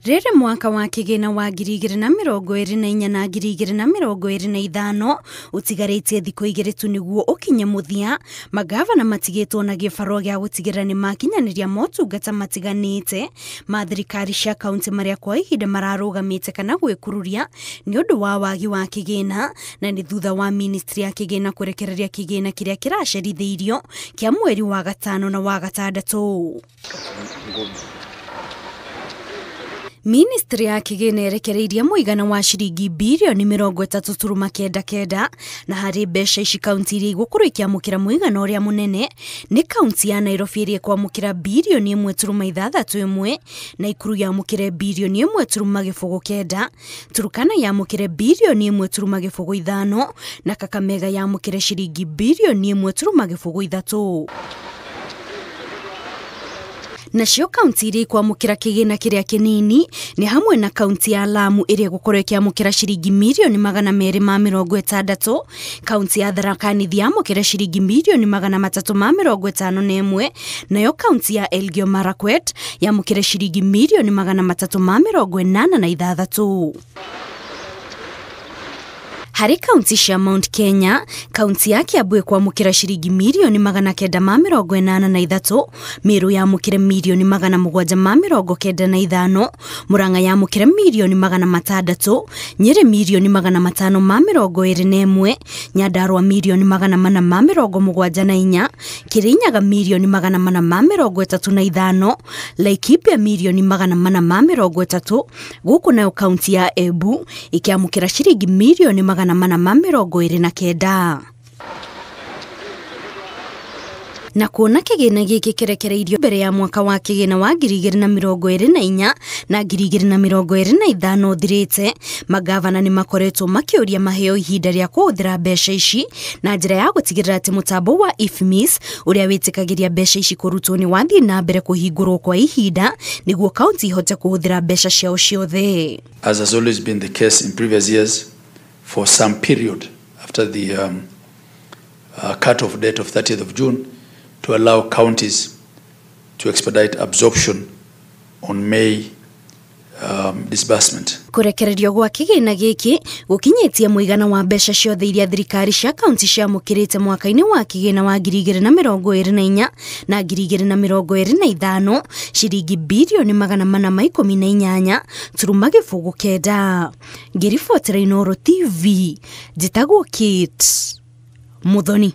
Rĩrĩ mwaka wa kĩgĩna wa 2024 na 2025 ũtigarĩtie thikũ igĩrĩ tu nĩguo ũkinye mũthia, magavana matigĩtwo na gĩbarũa gĩa gũtigĩrĩra nĩ makinyanĩria motungata matiganĩte ma thirikari cia kaunti marĩa kwa ihinda mararũgamĩte kana gwĩkururia nĩ ũndũ wa wagi wa kĩgĩna, na nĩ thutha wa ministry ya kĩgĩna kũrekereria kĩgĩna kĩrĩa kĩracerithĩirio kĩa mweri wa gatano na wa gatandatũ. Ministry ya kĩgĩna ĩrekereirie mũigana wa ciringi birioni 30.99, na harĩ mbeca ici kaunti iria igũkorwo ikĩamũkĩra mũigana ũrĩa mũnene nĩ kaunti ya Nairobi ĩrĩa ĩkwamũkĩra birioni 1.61, Nakuru yamũkĩre birioni 1.09, Turkana yamũkĩre birioni 1.05 na Kakamega yamũkĩre ciringi birioni 1.03. Nacio kaunti iria ikwamũkĩra kĩgĩna kĩrĩa kĩnini nĩ hamwe na kaunti ya Lamu ĩrĩa ĩgũkorwo ĩkĩamũkĩra ciringi mirioni 260, kaunti ya Tharaka Nithi yamũkĩre ciringi mirioni 351, nayo kaunti ya Elgeyo Marakwet yamũkĩre ciringi mirioni 386. Harĩ kaunti cia Mount Kenya, kaunti ya Kiambu ĩkwamũkĩra ciringi mirioni 983, Meru yamũkĩre mirioni 795, Murang'a yamũkĩre mirioni 600, Nyeri mirioni 521, Nyandarua mirioni 474, Kirinyaga mirioni 435, Laikipia mirioni 430, gũkũ nayo kaunti ya Embu ĩkĩamũkĩra ciringi mirioni 429. Na kuona kĩgĩna gĩkĩ kĩrekereirio mbere ya mwaka wa kĩgĩna wa 2024 na 2025 ũthirĩte, magavana nĩ makoretwo makĩũria maheo ihinda rĩa kũhũthĩra mbeca ici na njĩra ya gũtigĩrĩra atĩ mũtambo wa IFMIS ũrĩa wĩtĩkagĩria mbeca ici kũrutwo nĩ wathiĩ na mbere kũhingũrwo kwa ihinda nĩguo kaunti ihote kũhũthĩra mbeca ciao ciothe. As has always been the case in previous years, for some period after the cut-off date of 30th of June, to allow counties to expedite absorption on May disbursement. Kũrekererio gwa kĩgĩna gĩkĩ gũkinyĩtie mũigana wa mbeca ciothe iria thirikari cia kaunti ciamũkĩrĩte mwaka-inĩ wa kĩgĩna wa 2024 na 2025 ciringi birioni 418.09. Ngĩribotera Inooro TV, njĩtagwo Kate Muthoni.